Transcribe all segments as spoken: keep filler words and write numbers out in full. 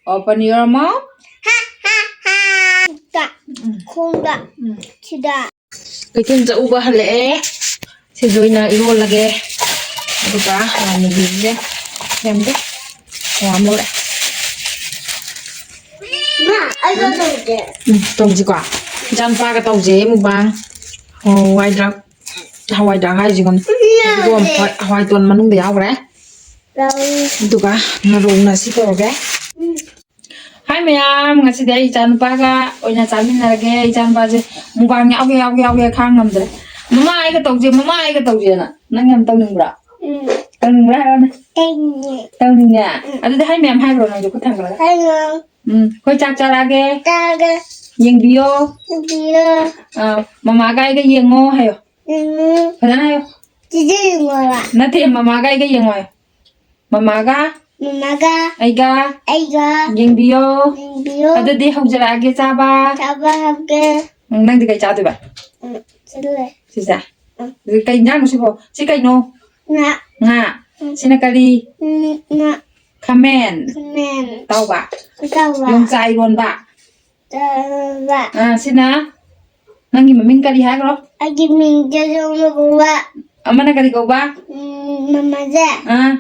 Open your mouth. ꯈꯣꯡꯗ, ꯎꯝ꯫ ꯁꯤꯗ꯫ ꯀꯩꯊꯦꯜ ꯆꯠꯂꯨꯕ ꯍꯜꯂꯛꯑꯦ꯫ ꯁꯤꯁꯨ ꯑꯩꯅ ꯏꯔꯣꯜꯂꯒꯦ꯫ ꯑꯗꯨꯒ ꯍꯋꯥꯏ ꯃꯨꯕꯤꯁꯦ ꯁꯦꯝꯒꯦ꯫ ꯍꯋꯥꯏ ꯑꯃ ꯂꯧꯔꯦ꯫ ꯃꯥ, ꯑꯩꯒ ꯇꯧꯁꯦ꯫ ꯎꯝ, ꯇꯧꯁꯤꯀꯣ꯫ ꯏꯆꯥꯅꯨꯄꯥꯒ ꯇꯧꯁꯦ ꯃꯨꯛꯕꯥꯡ꯫ ꯍꯋꯥꯏ ꯗ꯭ꯔꯥꯛ-, ꯍꯋꯥꯏ ꯗ꯭ꯔꯥꯛ ꯍꯥꯏꯁꯤꯒꯨꯝ꯫ ꯎꯝ, ꯌꯥꯎꯗꯦ꯫ ꯍꯋꯥꯏ, ꯍꯋꯥꯏ ꯇꯣꯟ ꯃꯅꯨꯡꯗ ꯌꯥꯎꯈ꯭ꯔꯦ꯫ ꯌꯥꯎꯏ꯫ ꯑꯗꯨꯒ ꯉꯥꯔꯧꯅ ꯁꯤ ꯇꯧꯔꯒꯦ꯫ ꯎꯝ꯫ ꯍꯥꯏ ꯃꯌꯥꯝ, ꯉꯁꯤꯗꯤ ꯑꯩ ꯏꯆꯥꯅꯨꯄꯥꯒ ꯑꯣꯏꯅ ꯆꯥꯃꯤꯟꯅꯔꯒꯦ꯫ ꯏꯆꯥꯅꯨꯄꯥꯁꯦ ꯃꯨꯛꯕꯥꯡ ꯌꯥꯎꯒꯦ, ꯌꯥꯎꯒꯦ, ꯌꯥꯎꯒꯦ ꯈꯥꯡ ꯉꯝꯗ꯭ꯔꯦ꯫ "ꯃꯃꯥ ꯑꯩꯒ ꯇꯧꯁꯦ, ꯃꯃꯥ ꯑꯩꯒ ꯇꯧꯁꯦꯅ"꯫ ꯅꯪ ꯌꯥꯝ ꯇꯧꯅꯤꯡꯕ꯭ꯔꯥ? ꯎꯝ꯫ ꯇꯧꯅꯤꯡꯕ꯭ꯔꯥ ꯍꯥꯏꯔꯣꯅꯦ꯫ ꯇꯧꯅꯤꯡꯉꯦ꯫ ꯇꯧꯅꯤꯡꯉꯦ? ꯎꯝ꯫ ꯑꯗꯨꯗꯤ ꯍꯥꯏ ꯃꯌꯥꯝ ꯍꯥꯏꯈ꯭ꯔꯣ ꯅꯪꯁꯨ ꯈꯨꯠ ꯊꯥꯡꯒꯠꯂꯒ꯫ ꯍꯥꯏꯔꯣ꯫ ꯎꯝ, ꯑꯩꯈꯣꯏ ꯆꯥꯛ ꯆꯥꯔꯛꯑꯒꯦ꯫ ꯆꯥꯔꯒꯦ꯫ ꯌꯦꯡꯕꯤꯌꯣ꯫ ꯌꯦꯡꯕꯤꯌꯣ꯫ ꯑꯥ, ꯃꯃꯥꯒ ꯑꯩꯒ ꯌꯦꯡꯉꯣ ꯍꯥꯏꯌꯣ꯫ ꯌꯦꯡꯉꯣ꯫ ꯐꯖꯅ ꯍꯥꯏꯌꯣ꯫ ꯆꯤꯆꯦ ꯌꯦꯡꯉꯣ ꯍꯥꯏꯕ꯫ ꯅꯠꯇꯦ, ꯃꯃꯥꯒ ꯑꯩꯒ ꯌꯦꯡꯉꯣ ꯍꯥꯏꯌꯣ꯫ ꯃꯃꯥꯒ꯫ ꯃꯃꯥꯒ꯫ ꯑꯩꯒ꯫ ꯑꯩꯒ꯫ ꯌꯦꯡꯕꯤꯌꯣ꯫ ꯌꯦꯡꯕꯤꯌꯣ꯫ ꯑꯗꯨꯗꯤ ꯍꯧꯖꯔꯛꯑꯒꯦ ꯆꯥꯕ꯫ ꯆꯥꯕ ꯍꯧꯒꯦ꯫ ꯎꯝ, ꯅꯪꯗꯤ ꯀꯩ ꯆꯥꯗꯣꯏꯕ? ꯎꯝ, ꯁꯤꯜꯂꯦ꯫ ꯁꯤꯁꯦ? ꯎꯝ꯫ ꯑꯗꯨ ꯀꯩ ꯏꯟꯖꯥꯡꯅꯣ ꯁꯤꯕꯣ? ꯁꯤ ꯀꯩꯅꯣ? ꯉꯥ꯫ ꯉꯥ꯫ ꯎꯝ꯫ ꯁꯤꯅ ꯀꯔꯤ? ꯎꯝ, ꯉꯥ꯫ ꯈꯥꯃꯦꯟ꯫ ꯈꯥꯃꯦꯟ꯫ ꯑꯇꯥꯎꯕ꯫ ꯑꯇꯥꯎꯕ꯫ ꯌꯣꯡꯆꯥꯛ ꯏꯔꯣꯟꯕ꯫ ꯇꯥꯕ꯫ ꯑꯥ, ꯁꯤꯅ ꯅꯪꯒꯤ ꯃꯃꯤꯡ ꯀꯔꯤ ꯍꯥꯏꯈ꯭ꯔꯣ? ꯑꯩꯒꯤ ꯃꯤꯡ ꯖꯦꯖꯣꯡꯅ ꯀꯧꯕ꯫ ꯑꯃꯅ ꯀꯔꯤ ꯀꯧꯕ? ꯎꯝ, ꯃꯃꯥꯁꯦ꯫ ꯑꯥ꯫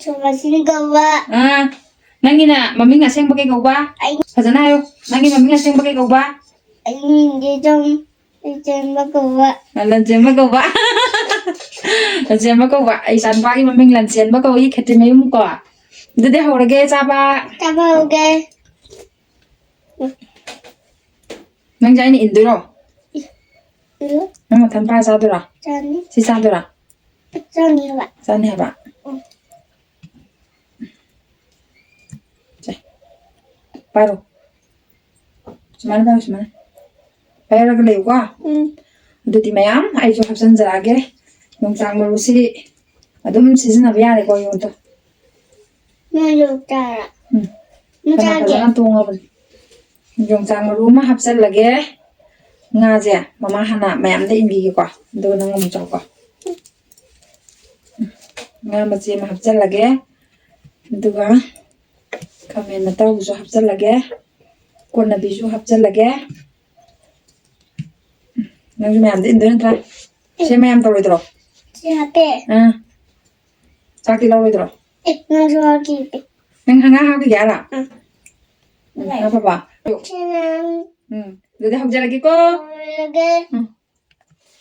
ꯁꯣꯃꯥꯁꯤꯅꯤ ꯀꯧꯕ꯫ ꯑꯥ꯫ ꯅꯪꯒꯤꯅ ꯃꯃꯤꯡ ꯑꯁꯦꯡꯕ ꯀꯩ ꯀꯧꯕ? ꯑꯩ ꯐꯖꯅ ꯍꯥꯏꯌꯨ꯫ ꯅꯪꯒꯤ ꯃꯃꯤꯡ ꯑꯁꯦꯡꯕ ꯀꯩ ꯀꯧꯕ? ꯑꯩꯒꯤ ꯃꯤꯡ ꯖꯦꯖꯣꯡ ꯂꯟꯆꯦꯟꯕ ꯀꯧꯕ꯫ ꯑꯥ, ꯂꯟꯆꯦꯟꯕ ꯀꯧꯕ꯫ ꯂꯟꯆꯦꯟꯕ ꯀꯧꯕ꯫ ꯑꯩ ꯏꯆꯥꯅꯨꯄꯥꯒꯤ ꯃꯃꯤꯡ ꯂꯟꯆꯦꯟꯕ ꯀꯧꯏ, ꯈꯦꯇ꯭ꯔꯤꯃꯌꯨꯝ ꯀꯣ꯫ ꯑꯗꯨꯗꯤ ꯍꯧꯔꯒꯦ ꯆꯥꯕ꯫ ꯆꯥꯕ ꯍꯧꯒꯦ꯫ ꯅꯪꯁꯦ ꯑꯩꯅ ꯏꯟꯗꯣꯏꯔꯣ? ꯏꯜꯂꯨ꯫ ꯅꯪ ꯃꯊꯟ ꯄꯥꯏꯔ ꯆꯥꯗꯣꯏꯔꯣ? ꯆꯥꯅꯤ꯫ ꯁꯤ ꯆꯥꯗꯣꯏꯔꯣ? ꯆꯥꯅꯤ ꯍꯥꯏꯕ꯫ ꯆꯥꯅꯤ ꯍꯥꯏꯕ? ꯎꯝ꯫ ꯁꯦ, ꯄꯥꯏꯔꯣ꯫ ꯁꯨꯃꯥꯏꯅ ꯄꯥꯏꯔꯣ, ꯁꯨꯃꯥꯏꯅ꯫ ꯄꯥꯏꯔꯒ ꯂꯩꯌꯨꯀꯣ꯫ ꯎꯝ꯫ ꯑꯗꯨꯗꯤ ꯃꯌꯥꯝ ꯑꯩꯁꯨ ꯍꯥꯞꯆꯤꯟꯖꯔꯛꯑꯒꯦ꯫ ꯌꯣꯡꯆꯥꯛ ꯃꯔꯨꯁꯤ ꯑꯗꯨꯝ ꯁꯤꯖꯤꯟꯅꯕ ꯌꯥꯔꯦꯀꯣ, ꯌꯣꯡꯆꯥꯛ꯫ ꯅꯣꯏ ꯌꯣꯡꯆꯥꯛ ꯎꯝ꯫ ꯃꯆꯥꯒꯤ꯫ ꯐꯖꯅ ꯇꯣꯡꯉꯕꯅꯤ꯫ ꯌꯣꯡꯆꯥꯛ ꯃꯔꯨ ꯑꯃ ꯍꯥꯞꯆꯜꯂꯒꯦ꯫ ꯉꯥꯁꯦ ꯃꯃꯥ ꯍꯥꯟꯅ ꯃꯌꯥꯝꯗ ꯏꯟꯕꯤꯒꯦꯀꯣ꯫ ꯑꯗꯨꯒ ꯅꯪ ꯑꯃꯨꯛ ꯆꯥꯎꯀꯣ꯫ ꯉꯥ ꯃꯆꯦ ꯑꯃ ꯍꯥꯞꯆꯜꯂꯒꯦ꯫ ꯑꯗꯨꯒ ꯈꯥꯃꯦꯟ ꯑꯇꯥꯎꯕꯁꯨ ꯍꯥꯞꯆꯜꯂꯒꯦ꯫ ꯀꯣꯟꯅꯕꯤꯁꯨ ꯍꯥꯞꯆꯜꯂꯒꯦ꯫ ꯅꯪꯁꯨ ꯃꯌꯥꯝꯗ ꯏꯟꯗꯣꯏ ꯅꯠꯇ꯭ꯔꯥ? ꯁꯦ, ꯃꯌꯥꯝ ꯇꯧꯔꯣꯏꯗ꯭ꯔꯣ? ꯁꯤ ꯍꯥꯞꯄꯦ꯫ ꯑꯥ꯫ ꯆꯥꯛꯇꯤ ꯂꯧꯔꯣꯏꯗ꯭ꯔꯣ? ꯑꯦ, ꯅꯪꯁꯨ ꯍꯥꯞꯈꯤꯒꯦ꯫ ꯅꯪ ꯉꯥ ꯍꯥꯞꯈꯤꯒꯦ ꯍꯥꯏꯔꯣ? ꯑꯥ꯫ ꯎꯝ, ꯍꯥꯞꯄꯕ? ꯁꯤ ꯅꯪ ꯎꯝ, ꯑꯗꯨꯗꯤ ꯍꯧꯖꯔꯒꯦꯀꯣ꯫ ꯍꯧꯔꯒꯦ꯫ ꯎꯝ꯫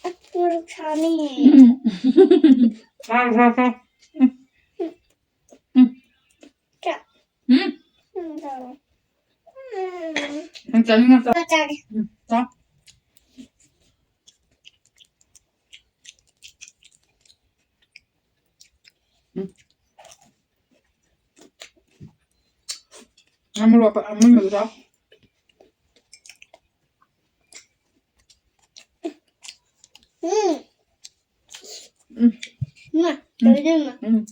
ꯑꯁ, ꯃꯣꯔꯣꯛ ꯁꯥꯅꯤꯌꯦ꯫ ꯎꯝ꯫ ꯁꯥꯔꯣ, ꯁꯥꯔꯣ, ꯁꯥꯔꯣ꯫ ꯎꯝ꯫ ꯎꯝ꯫ ꯆꯥ-, ꯎꯝ꯫ ꯎꯝ, ꯆꯥꯔꯣ꯫ ꯎꯝ꯫ ꯅꯪ ꯆꯥꯅꯤꯡꯉ ꯆꯥ-, ꯆꯥꯒꯦ꯫ ꯎꯝ, ꯆꯥ꯫ ꯎꯝ꯫ ꯉꯥ ꯃꯔꯨ ꯑꯄ-, ꯑꯃꯨꯟꯕꯗꯨ ꯆꯥꯎ꯫ ꯎꯝ꯫ ꯎꯝ꯫ ꯏꯃꯥ, ꯎꯝ꯫ ꯇꯧꯗꯣꯏꯃ꯫ ꯎꯝ꯫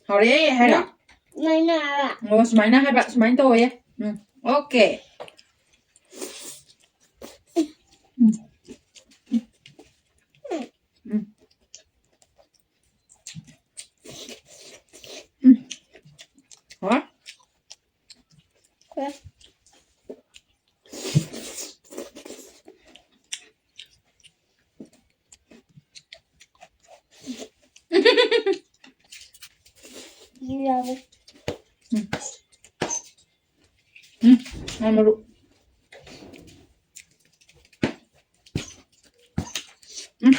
ꯍꯥꯎꯔꯦ ꯍꯥꯏꯔꯣ? ꯁꯨꯃꯥꯏꯅ ꯍꯥꯏꯕ꯫ ꯑꯣ, ꯁꯨꯃꯥꯏꯅ ꯍꯥꯏꯕ, ꯁꯨꯃꯥꯏꯅ ꯇꯧꯋꯣꯌꯦ꯫ ꯎꯝ, okay꯫ ꯎꯝ꯫ ꯎꯝ꯫ ꯎꯝ꯫ ꯍꯣꯏ꯫ ꯍꯣꯏ꯫ ꯌꯥꯔꯦ꯫ ꯎꯝ꯫ ꯎꯝ, ꯉꯥ ꯃꯔꯨ꯫ ꯎꯝ,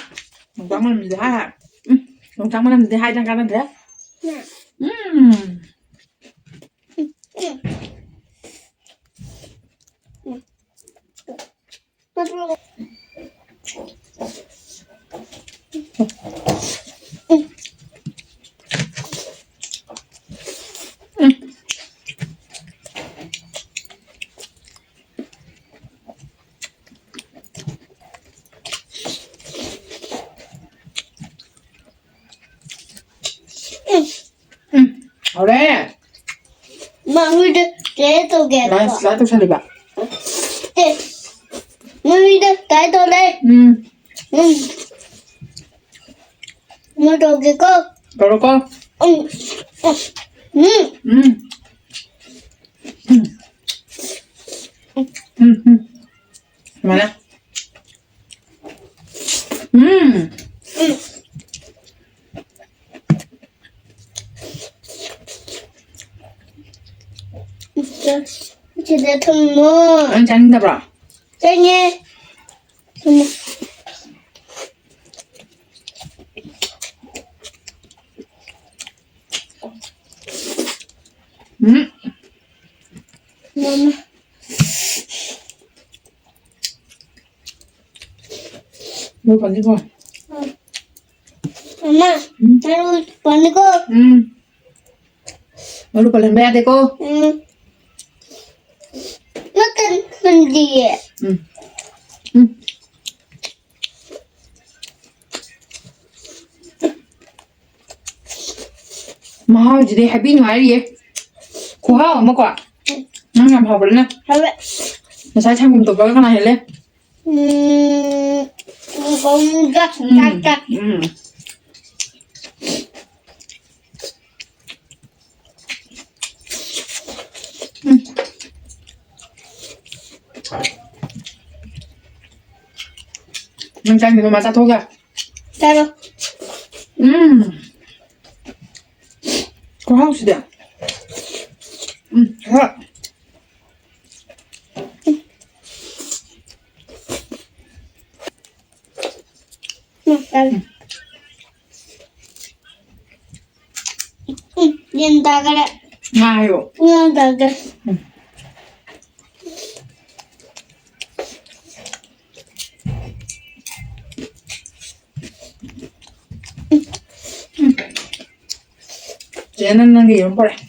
ꯌꯣꯡꯆꯥꯛ ꯃꯅꯝꯁꯤꯗꯤ ꯍꯥꯏ ꯍꯥꯏ꯫ ꯎꯝ, ꯌꯣꯡꯆꯥꯛ ꯃꯅꯝꯁꯤꯗꯤ ꯍꯥꯏꯗꯅ ꯀꯥꯟꯅꯗ꯭ꯔꯦ꯫ ꯎꯝ꯫ ꯎꯝ꯫ ꯎꯝ, ꯍꯥꯎꯔꯦ꯫ ꯃꯥ ꯍꯨꯏꯗ ꯀꯩ ꯇꯧꯒꯦ ꯍꯥꯏꯕ꯭ꯔꯣ? ꯂꯥꯏ ꯇꯧꯁꯜꯂꯤꯕ꯫ ꯑꯦ, ꯃꯥ ꯍꯨꯏꯗ ꯀꯩ ꯇꯧꯔꯦ? ꯎꯝ꯫ ꯎꯝ꯫ ꯃꯥ ꯇꯧꯒꯦꯀꯣ꯫ ꯇꯧꯔꯣꯀꯣ꯫ ꯎꯝ꯫ ꯎꯝ꯫ ꯎꯝ꯫ ꯎꯝ, ꯎꯝ꯫ ꯁꯨꯃꯥꯏꯅ꯫ ꯎꯝ꯫ ꯁꯤꯗ ꯊꯝꯃꯣ꯫ ꯅꯪ ꯆꯥꯅꯤꯡꯗꯕ꯭ꯔꯣ? ꯆꯥꯅꯤꯡꯉꯦ꯫ ꯊꯝꯃꯣ꯫ ꯎꯝ꯫ ꯃꯃꯥ꯫ ꯃꯣꯏ ꯄꯥꯟꯅꯤꯀꯣ꯫ ꯃꯃꯥ, ꯎꯝ꯫ ꯃꯔꯨ ꯄꯥꯟꯅꯤꯀꯣ꯫ ꯎꯝ꯫ ꯃꯔꯨ ꯄꯜꯍꯟꯕ ꯌꯥꯗꯦꯀꯣ꯫ ꯎꯝ꯫ ꯃꯇꯟ ꯄꯟꯗꯤꯌꯦ꯫ ꯎꯝ꯫ ꯎꯝ꯫ ꯃꯍꯥꯎꯁꯤꯗꯤ ꯍꯥꯏꯕꯤ ꯅꯨꯡꯉꯥꯏꯔꯤꯌꯦ꯫ ꯈꯨꯍꯥꯎ ꯑꯃꯀꯣ꯫ ꯅꯪ ꯌꯥꯝ ꯍꯥꯎꯕ꯭ꯔꯅꯦ? ꯍꯥꯎꯋꯦ꯫ ꯉꯁꯥꯏ ꯁꯪꯒꯣꯝ ꯇꯣꯠꯄꯒ ꯀꯅꯥ ꯍꯦꯜꯂꯦ? ꯎꯝ, ꯁꯪꯒꯣꯝꯒ ꯎꯝ, ꯆꯥꯛꯀ꯫ ꯎꯝ꯫ ꯎꯝ꯫ ꯅꯪ ꯆꯥꯅꯤꯡꯗꯣ ꯃꯥ ꯆꯥꯊꯣꯛꯑꯒ꯫ ꯆꯥꯔꯣ꯫ ꯎꯝ꯫ ꯈꯨꯍꯥꯎꯁꯤꯗꯤ꯫ ꯎꯝ, ꯈꯔ꯫ ꯎꯝ, ꯆꯥꯔꯣ꯫ ꯎꯝ, ꯌꯦꯟ ꯇꯥꯈꯔꯦ꯫ ꯉꯥꯏꯌꯣ꯫ ꯉꯥ ꯇꯥꯈ꯭ꯔꯦ꯫ ꯎꯝ꯫ ꯆꯦ, ꯅꯪ ꯅꯪꯒꯤ ꯌꯦꯔꯨꯝ ꯄꯨꯔꯛꯑꯦ꯫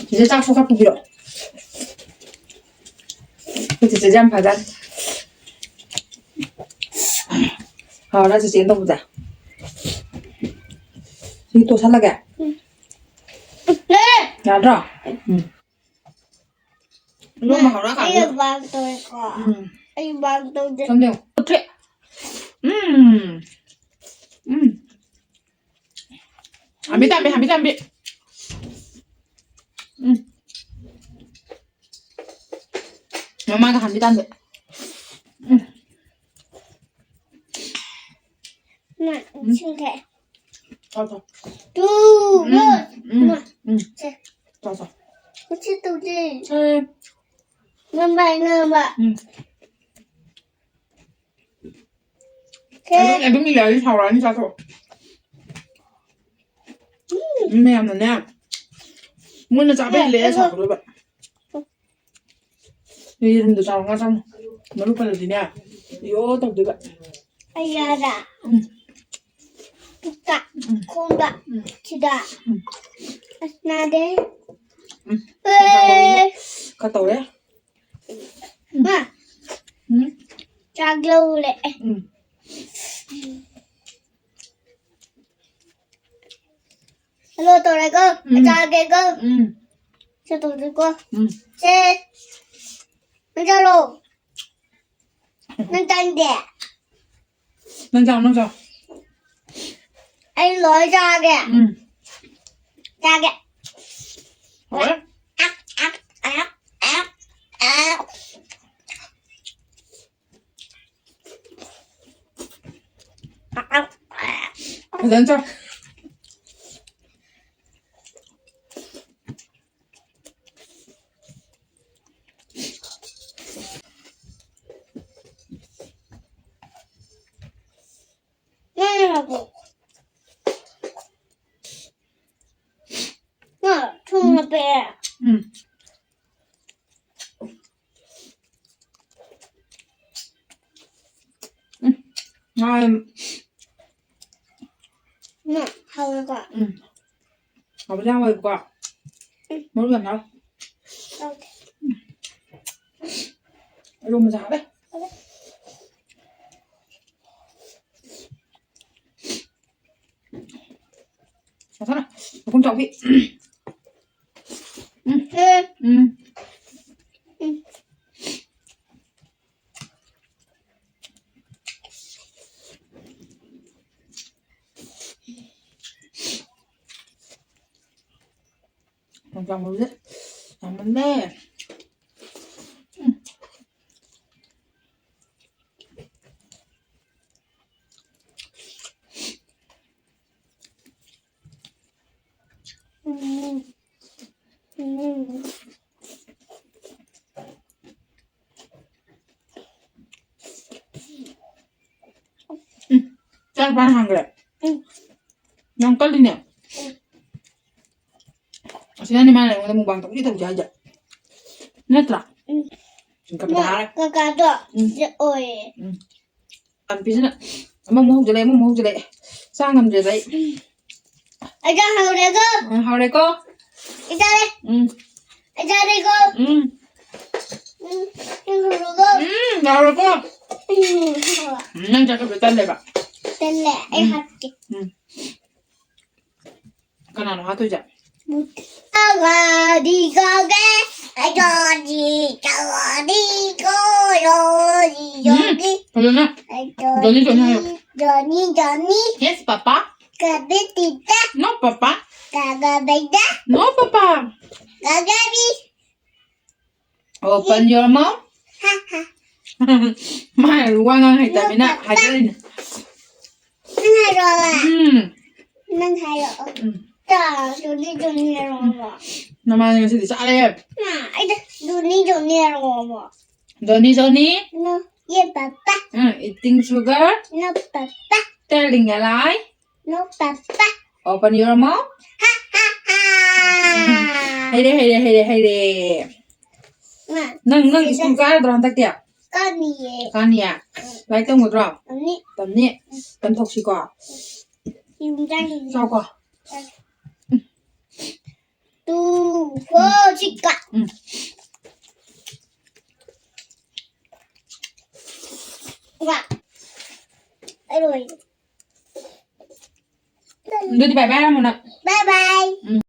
ꯆꯦꯆꯦ, ꯆꯥꯛꯁꯨ ꯈꯔ ꯄꯨꯕꯤꯔꯛꯑꯣ꯫ ꯑꯩꯈꯣꯏ ꯆꯦꯆꯦꯁꯦ ꯌꯥꯝ ꯐꯖꯥꯠꯅꯤ꯫ ꯍꯥꯎꯔ ꯆꯦꯆꯦꯅ ꯇꯧꯕꯁꯦ꯫ ꯁꯤ ꯇꯣꯠꯁꯜꯂꯒꯦ꯫ ꯎꯝ꯫ ꯌꯥꯗ꯭ꯔꯣ? ꯎꯝ꯫ ꯏꯔꯣꯝꯕ ꯍꯧꯔ ꯑꯩ ꯀꯥꯟꯗ꯫ ꯕꯥꯛ ꯇꯧꯔꯦꯀꯣ꯫ ꯎꯝ꯫ ꯑꯩ ꯕꯥꯛ ꯇꯧꯗꯦ꯫ ꯁꯣꯝꯗ ꯌꯦꯡꯉꯨ꯫ ꯎꯝ꯫ ꯎꯝ꯫ ꯍꯥꯃꯤ ꯇꯥꯃꯤ, ꯍꯥꯃꯤ ꯇꯥꯃꯤ꯫ ꯃꯃꯥꯒ ꯍꯥꯟꯕꯤ ꯇꯥꯟꯗꯦ꯫ ꯎꯝ꯫ ꯃꯥ, ꯎꯝ꯫ ꯁꯤꯡꯈ꯭ꯔꯦ꯫ ꯆꯥꯎ, ꯆꯥꯎ꯫ ꯇꯨ, ꯎꯝ, ꯃꯥ, ꯎꯝ, ꯃꯥ꯫ ꯎꯝ꯫ ꯁꯦ꯫ ꯆꯥꯎ, ꯆꯥꯎ꯫ ꯎꯆꯤ ꯇꯧꯗꯦ꯫ ꯁꯦ꯫ ꯉꯝꯕ, ꯉꯝꯕ꯫ ꯎꯝ꯫ ꯁꯦ꯫ ꯑꯗꯨꯝ, ꯑꯗꯨꯝ ꯏꯜꯂꯛꯑꯗꯤ ꯁꯥꯎꯔꯛꯑꯅꯤ, ꯆꯥꯊꯣꯛ꯫ ꯎꯝ꯫ ꯃꯤ ꯃꯌꯥꯝꯅꯅꯦ꯫ ꯃꯣꯏꯅ ꯆꯥꯕ ꯍꯦꯜꯂꯛꯑꯦ ꯁꯥꯎꯔꯛꯀꯗꯣꯏꯕ꯫ ꯌꯦꯔꯨꯝꯗꯣ ꯆꯥꯎ, ꯉꯥ ꯆꯥꯎ꯫ ꯃꯔꯨ ꯄꯜꯂꯗꯤꯅꯦ, ꯌꯣ ꯇꯧꯗꯣꯏꯕ꯫ ꯑꯩ ꯌꯥꯗ꯫ ꯎꯝ꯫ ꯄꯨꯛꯇ, ꯎꯝ꯫ ꯈꯣꯡꯗ, ꯎꯝ꯫ ꯁꯤꯗ꯫ ꯎꯝ꯫ ꯑꯁ, ꯅꯥꯗꯦ꯫ ꯎꯝ꯫ ꯑꯦ꯫ ꯈꯔ ꯇꯧꯔꯦ꯫ ꯃꯥ꯫ ꯎꯝ꯫ ꯆꯥꯛ ꯂꯧꯔꯦ꯫ ꯎꯝ꯫ ꯍꯜꯂꯣ ꯇꯧꯔꯦꯀꯣ꯫ ꯎꯝ꯫ ꯆꯥꯒꯦꯀꯣ꯫ ꯎꯝ꯫ ꯁꯦ ꯇꯧꯗꯦꯀꯣ꯫ ꯎꯝ꯫ ꯁꯦ꯫ ꯅꯪ ꯆꯥꯔꯣ꯫ ꯅꯪ ꯆꯥꯅꯤꯡꯗꯦ? ꯅꯪ ꯆꯥꯎ, ꯅꯪ ꯆꯥꯎ꯫ ꯑꯩ ꯂꯣꯏ ꯆꯥꯒꯦ꯫ ꯎꯝ꯫ ꯆꯥꯒꯦ꯫ ꯍꯥꯎꯔꯦ꯫ ꯑꯛ, ꯑꯛ, ꯑꯛ, ꯑꯛ, ꯑꯛ꯫ ꯐꯖꯅ ꯆꯥꯎ꯫ ꯅꯪꯅ ꯍꯥꯞꯄꯣ꯫ ꯅꯪ ꯊꯨꯝ ꯍꯥꯞꯄꯦ꯫ ꯎꯝ꯫ ꯎꯝ꯫ ꯉꯥ ꯌꯥꯝ ꯅꯪ ꯍꯥꯎꯋꯦꯀꯣ? ꯎꯝ꯫ ꯍꯥꯎꯕꯗꯤ ꯍꯥꯎꯋꯦꯕꯀꯣ꯫ ꯎꯝ꯫ ꯃꯔꯨ ꯌꯥꯝ ꯌꯥꯎꯋꯦ꯫ ꯌꯥꯎꯗꯦ꯫ ꯎꯝ꯫ ꯏꯔꯣꯝꯕꯁꯦ ꯍꯥꯎꯋꯦ꯫ ꯍꯥꯎꯋꯦ꯫ ꯃꯊꯪꯅ ꯃꯈꯨꯝ ꯆꯥꯎꯕꯤ꯫ ꯎꯝ꯫ ꯎꯝ꯫ ꯎꯝ꯫ ꯎꯝ꯫ ꯌꯥꯝ ꯆꯥꯎꯕꯁꯦ ꯌꯥꯝꯃꯜꯂꯦ꯫ ꯎꯝ꯫ ꯎꯝ, ꯆꯥꯛ ꯄꯥꯟ ꯍꯥꯡꯈ꯭ꯔꯦ꯫ ꯎꯝ꯫ ꯌꯥꯝ ꯀꯜꯂꯤꯅꯦ꯫ ꯎꯝ꯫ ꯑꯁꯤꯅꯅꯦ ꯃꯥꯅ ꯑꯩꯉꯣꯟꯗ ꯃꯨꯛꯕꯥꯡ ꯇꯧꯁꯤ ꯇꯧꯁꯤ ꯍꯥꯏꯁꯦ꯫ ꯅꯠꯇ꯭ꯔꯥ? ꯎꯝ꯫ ꯆꯤꯡꯈꯠꯄꯗ ꯍꯥꯏꯔꯦ꯫ ꯀꯀꯥꯗꯣ ꯎꯝ꯫ ꯁꯤꯗ ꯑꯣꯏꯌꯦ꯫ ꯎꯝ꯫ ꯅꯨꯄꯤꯁꯤꯅ ꯑꯃꯃꯨꯛ ꯍꯧꯖꯤꯜꯂꯛꯑꯦ, ꯑꯃꯃꯨꯛ ꯍꯧꯖꯤꯜꯂꯛꯑꯦ꯫ ꯆꯥ ꯉꯝꯗ꯭ꯔꯦꯗ ꯑꯩ꯫ ꯑꯩ ꯆꯥ ꯍꯧꯔꯦꯀꯣ꯫ ꯎꯝ, ꯍꯧꯔꯦꯀꯣ꯫ ꯑꯩ ꯆꯥꯔꯦ꯫ ꯎꯝ꯫ ꯑꯩ ꯆꯥꯔꯦꯀꯣ꯫ ꯎꯝ꯫ ꯎꯝ, ꯑꯩ ꯍꯧꯔꯦꯀꯣ꯫ ꯎꯝ, ꯌꯥꯎꯔꯦꯀꯣ꯫ ꯎꯝ꯫ ꯎꯝ, ꯅꯪ ꯆꯥꯛ ꯈꯔ ꯇꯜꯂꯦꯕ꯫ ꯇꯜꯂꯦ, ꯑꯩ ꯎꯝ꯫ ꯍꯥꯞꯀꯦ꯫ ꯎꯝ꯫ ꯀꯅꯥꯅꯣ ꯍꯥꯠꯇꯣꯏꯁꯦ? ꯑꯒꯥꯗꯤ ꯀꯧꯒꯦ, ꯑꯩ ꯖꯣꯅꯤ, ꯖꯣꯅꯤ ꯀꯧ, ꯖꯣꯅꯤ, ꯎꯝ, ꯖꯣꯅꯤ꯫ ꯐꯖꯅ꯫ ꯑꯩ ꯖꯣꯅꯤ, ꯖꯣꯅꯤ ꯍꯥꯏꯌꯣ꯫ ꯖꯣꯅꯤ, ꯖꯣꯅꯤ꯫ Yes, papa. ꯀꯕꯤ ꯇꯤꯇ꯫ No, papa. ꯀꯒ ꯕꯩꯗ꯫ No, papa. ꯀꯒꯕꯤ꯫ Open your mouth. ꯍꯥ, ꯍꯥ꯫ ꯃꯥ ꯋꯥ ꯉꯥꯡ ꯍꯩꯇꯕꯅꯤꯅ ꯍꯥꯏꯖꯔꯤꯅꯦ꯫ ꯅꯪ ꯍꯥꯏꯔꯛꯑꯣ꯫ ꯎꯝ꯫ ꯅꯪ ꯍꯥꯏꯔꯛꯑꯣ꯫ ꯎꯝ꯫ ꯇꯥ, ꯖꯣꯅꯤ, ꯖꯣꯅꯤ ꯍꯥꯏꯔꯛꯑꯣꯕ꯫ ꯅꯃꯥꯅ ꯉꯁꯤꯗꯤ ꯆꯥꯔꯦ꯫ ꯃꯥ, ꯑꯩꯗ ꯖꯣꯅꯤ, ꯖꯣꯅꯤ ꯍꯥꯏꯔꯛꯑꯣꯕ꯫ ꯖꯣꯅꯤ, ꯖꯣꯅꯤ꯫ No, yes, papa. Um, eating sugar. No, papa. Telling a lie. No, papa. Open your mouth. ꯍꯥ, ꯍꯥ, ꯍꯥ꯫ ꯍꯩꯔꯦ, ꯍꯩꯔꯦ, ꯍꯩꯔꯦ, ꯍꯩꯔꯦ꯫ ꯃꯥ, ꯅꯪ, ꯅꯪ ꯁꯤꯗ ꯁ꯭ꯀꯨꯜ ꯀꯥꯔꯗ꯭ꯔꯣ ꯍꯟꯗꯛꯇꯤ? ꯀꯥꯅꯤꯌꯦ꯫ ꯀꯥꯅꯤꯌꯦ? ꯎꯝ꯫ ꯂꯥꯏꯔꯤꯛ ꯇꯝꯒꯗ꯭ꯔꯣ? ꯇꯝꯅꯤ꯫ ꯇꯝꯅꯤ? ꯎꯝ꯫ ꯇꯝꯊꯣꯛꯁꯤꯀꯣ꯫ ꯌꯨꯝꯗ ꯂꯩ꯫ ꯆꯥꯎꯀꯣ꯫ Two, four, six. ꯎꯝ꯫ ꯋꯥ꯫ ꯑꯩ ꯂꯣꯏꯔꯦ꯫ ꯑꯗꯨꯗꯤ bye bye ꯍꯥꯏꯔꯝꯃꯣ ꯅꯪ꯫ Bye bye꯫ ꯎꯝ꯫